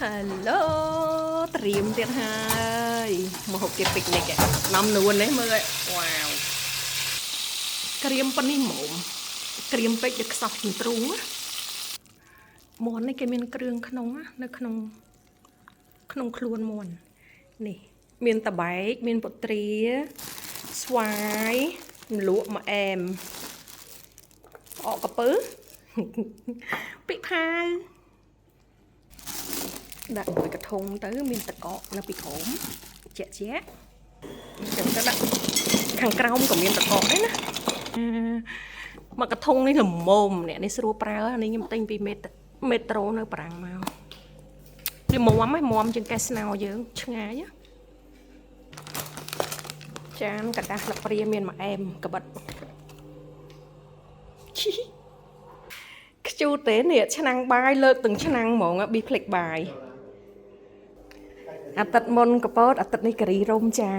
Hello ត្រៀមទៀតហើយមកហូបគេ picnic នំនួននេះមើលវ៉ាវក្រៀមប៉ុណ្នេះហ្មងក្រៀមពេកដូចខ្សោះចន្ទ្រូណាមាន់នេះគេមានគ្រឿងក្នុងណានៅក្នុងក្នុងខ្លួនមាន់នេះ មានតបែកមានពុត្រាស្វាយម្លក់មកអែមផ្អកកពើ ពិផាវដាក់មួយកធុងទៅមានតកកនៅពីក្រោមជាក់ជាក់ចឹងទៅដាក់ខាងក្រោមក៏មានតកកដែរណាមកកធុងនេះល្មមអ្នកនេះស្រួលប្រើនេះខ្ញុំទិញពីមេមេត្រូនៅបារាំងមកវាមុំហ៎មុំជាងកែស្នោយើងឆ្ងាយណាចានកដាស់លព្រាមានមួយអែមកបិត ខ្ជូតទេនេះឆ្នាំងបាយលើកទាំងឆ្នាំងហ្មងប៊ីផ្លិចបាយអាទិត្យមុនកពតអាទិត្យនេះការីរំចា